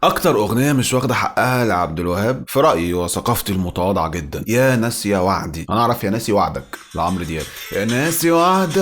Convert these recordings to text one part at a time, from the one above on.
اكتر اغنية مش واخده حقها لعبد الوهاب في رايي وثقافتي المتواضعة جدا، يا ناسي وعدي. انا اعرف يا ناسي وعدك لعمرو دياب، يا ناسي وعدك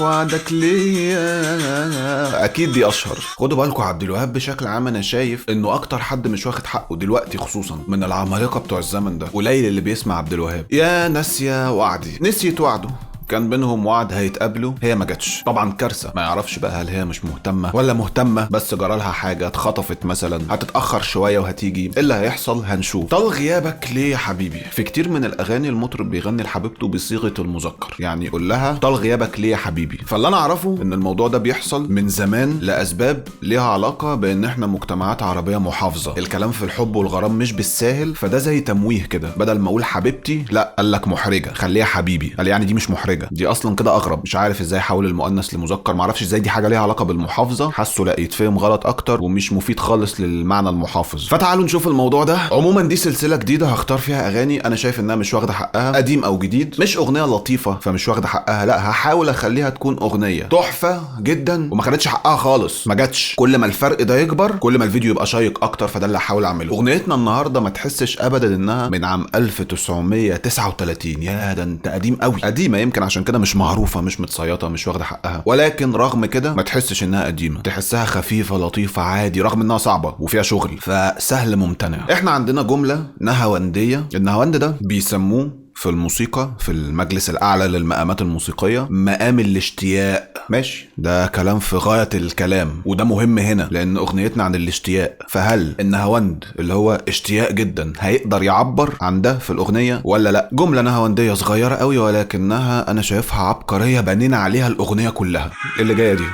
وعدك ليا، اكيد دي اشهر. خدوا بالكم عبد الوهاب بشكل عام انا شايف انه اكتر حد مش واخد حقه دلوقتي، خصوصا من العمالقة بتوع الزمن ده. قليل اللي بيسمع عبد الوهاب. يا ناسيه وعدي، نسيت وعده، كان بينهم وعد هيتقابلوا، هي ما جاتش. طبعا كارثة، ما يعرفش بقى هل هي مش مهتمة ولا مهتمة، بس جرالها حاجة، اتخطفت مثلا، هتتاخر شوية وهتيجي، ايه اللي هيحصل هنشوف. طال غيابك ليه يا حبيبي، في كتير من الاغاني المطرب بيغني لحبيبته بصيغة المذكر، يعني يقول لها طال غيابك ليه يا حبيبي. فاللي انا اعرفه ان الموضوع ده بيحصل من زمان لاسباب ليها علاقة بان احنا مجتمعات عربية محافظة، الكلام في الحب والغرام مش بالساهل، فده زي تمويه كده، بدل ما اقول حبيبتي لا قال لك محرجه، خليها حبيبي، قال يعني دي مش محرجه، دي اصلا كده اغرب. مش عارف ازاي حول المؤنث لمذكر، معرفش ازاي دي حاجة ليها علاقة بالمحافظة، حاسه لا يتفهم غلط اكتر ومش مفيد خالص للمعنى المحافظ. فتعالوا نشوف الموضوع ده. عموما دي سلسلة جديدة هختار فيها اغاني انا شايف انها مش واخده حقها، قديم او جديد، مش اغنية لطيفة فمش واخده حقها، لا هحاول اخليها تكون اغنية تحفة جدا وما خدتش حقها خالص، ما جاتش. كل ما الفرق ده يكبر كل ما الفيديو يبقى شيق اكتر، فده اللي هحاول اعمله. اغنيتنا النهارده ما تحسش ابدا انها من عام 1939، يا ده انت قديم قوي، قديمة يمكن عشان كده مش معروفة، مش متصيطه، مش واخده حقها، ولكن رغم كده ما تحسش انها قديمة، تحسها خفيفة لطيفة عادي رغم انها صعبة وفيها شغل، فسهل ممتنع. احنا عندنا جملة نهاونديه، النهاوند ده بيسموه في الموسيقى في المجلس الأعلى للمقامات الموسيقية مقام الاشتياق. ماشي، ده كلام في غاية الكلام، وده مهم هنا لأن أغنيتنا عن الاشتياق. فهل النهاوند اللي هو اشتياق جدا هيقدر يعبر عن ده في الأغنية ولا لا؟ جملة نهاوندية صغيرة قوي ولكنها أنا شايفها عبقرية، بنينا عليها الأغنية كلها اللي جاية دي.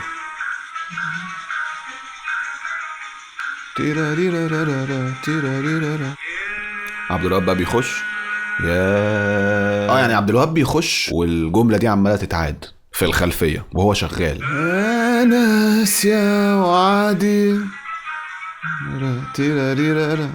عبد الوهاب بقى بيخش، يا يعني عبد الوهاب بيخش والجملة دي عمالة تتعاد في الخلفية وهو شغال، يا ناس يا وعدي،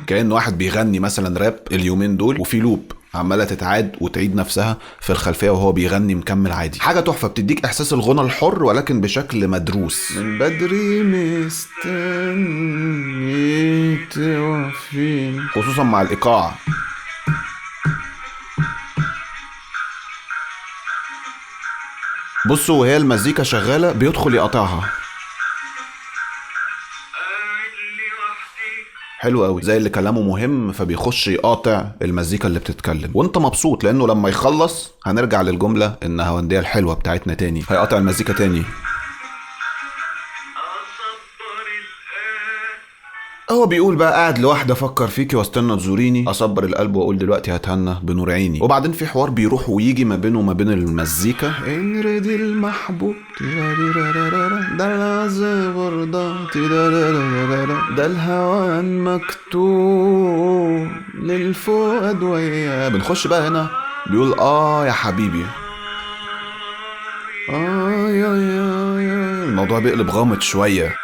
كأن واحد بيغني مثلا راب اليومين دول وفي loop عمالة تتعاد وتعيد نفسها في الخلفية وهو بيغني مكمل عادي. حاجة تحفة، بتديك إحساس الغنى الحر ولكن بشكل مدروس. من بدري مستني توفين، خصوصا مع الإيقاع. بصوا وهي المزيكا شغالة بيدخل يقطعها، حلو قوي، زي اللي كلامه مهم فبيخش يقاطع المزيكا اللي بتتكلم وانت مبسوط، لانه لما يخلص هنرجع للجملة النهاوندية الحلوة بتاعتنا تاني، هيقاطع المزيكا تاني. هو بيقول بقى قاعد لوحده افكر فيكي واستنى تزوريني، اصبر القلب واقول دلوقتي هتهنى بنور عيني. وبعدين في حوار بيروح ويجي ما بينه وما بين المزيكا، ان رضي المحبوب ده العذاب ده الهوان مكتوب للفؤاد وياه. بنخش بقى هنا بيقول يا حبيبي، يا يا يا، الموضوع بيقلب غامض شوية.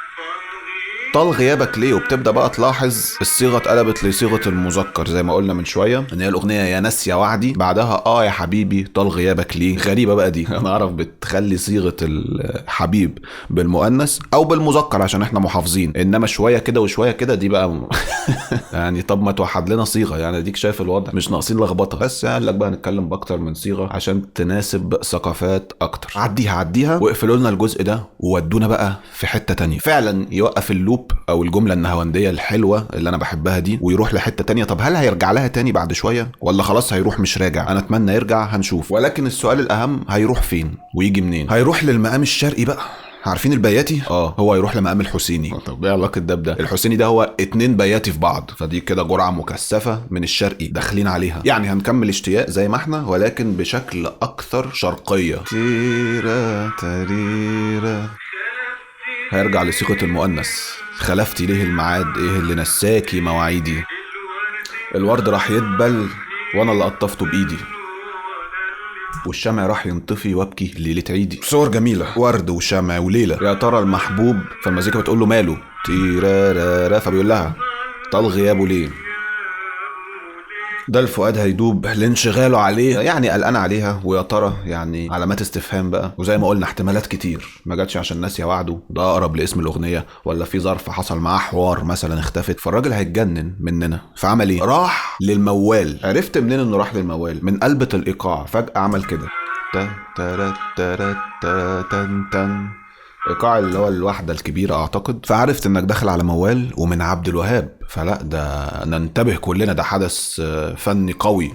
طال غيابك ليه، وبتبدا بقى تلاحظ الصيغة اتقلبت لصيغه المذكر زي ما قلنا من شوية، ان هي الاغنية يا ناس يا وعدي، بعدها يا حبيبي طال غيابك ليه. غريبة بقى دي، انا اعرف بتخلي صيغة الحبيب بالمؤنث او بالمذكر عشان احنا محافظين، انما شوية كده وشوية كده دي بقى يعني طب ما توحد لنا صيغة، يعني اديك شايف الوضع مش ناقصين لخبطة، بس قال لك بقى نتكلم باكتر من صيغة عشان تناسب ثقافات اكتر. عديها عديها واقفلوا لنا الجزء ده وودونا بقى في حتة تانية. فعلا يوقف ال loop او الجملة النهاونديه الحلوة اللي انا بحبها دي ويروح لحته تانية. طب هل هيرجع لها تاني بعد شوية ولا خلاص هيروح مش راجع؟ انا اتمنى يرجع، هنشوف. ولكن السؤال الاهم، هيروح فين ويجي منين؟ هيروح للمقام الشرقي بقى، عارفين البياتي؟ هو هيروح لمقام الحسيني. طب ايه علاقة ده بده؟ الحسيني ده هو 2 بياتي في بعض، فدي كده جرعة مكثفة من الشرقي داخلين عليها. يعني هنكمل اشتياق زي ما احنا ولكن بشكل اكثر شرقية. تيرا تريرا، هيرجع لصيغة المؤنث. خلفتي ليه الميعاد، ايه اللي نساكي مواعيدي، الورد راح يدبل وانا اللي قطفته بايدي، والشمع راح ينطفي وابكي ليلة عيدي. صور جميلة، ورد وشمع وليلة. يا ترى المحبوب، فالمزيكا بتقول له ماله تيرارارا، فبيقول لها طال غيابه ليه. ده الفؤاد هيدوب لانشغاله عليه، يعني قلقان عليها، ويا ترى يعني علامات استفهام بقى. وزي ما قلنا احتمالات كتير، ما جاتش عشان ناسيه وعده، ده اقرب لاسم الاغنية، ولا في ظرف حصل معاه حوار مثلا اختفت، فالراجل هيتجنن مننا. فعمل ايه؟ راح للموال. عرفت منين انه راح للموال؟ من قلبة الايقاع. فجاة عمل كده تا تا تا تا تن تن، ايقاع اللي هو الوحدة الكبيرة اعتقد. فعرفت انك داخل على موال ومن عبد الوهاب، فلا ده ننتبه كلنا، ده حدث فني قوي.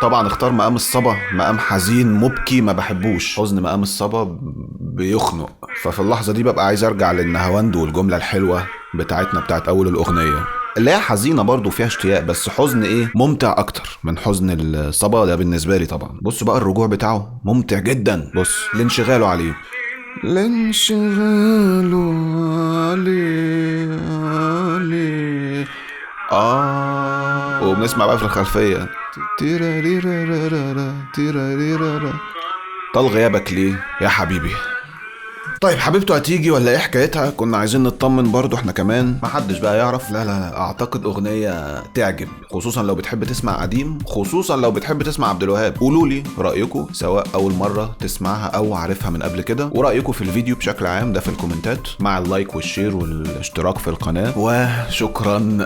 طبعا اختار مقام الصبا، مقام حزين مبكي ما بحبوش، حزن مقام الصبا بيخنق. ففي اللحظة دي ببقى عايز ارجع للنهاوند والجملة الحلوة بتاعتنا بتاعت اول الاغنية اللي هي حزينة برضو فيها اشتياق، بس حزن ايه؟ ممتع اكتر من حزن الصبا ده بالنسبة لي طبعا. بصوا بقى الرجوع بتاعه ممتع جدا. بص لانشغاله عليه، لانشغاله عليه عليه وبنسمع بقى في الخلفية تيراريرارارا تيراريرارا. طال غيابك ليه يا حبيبي. طيب حبيبته هتيجي ولا ايه حكايتها؟ كنا عايزين نطمن برضو احنا كمان، محدش بقى يعرف. لا لا لا، اعتقد اغنية تعجب، خصوصا لو بتحب تسمع قديم، خصوصا لو بتحب تسمع عبد الوهاب. قولوا لي رايكم سواء اول مرة تسمعها او عارفها من قبل كده، ورايكم في الفيديو بشكل عام ده في الكومنتات، مع ال like وال share والاشتراك في القناة. وشكرا.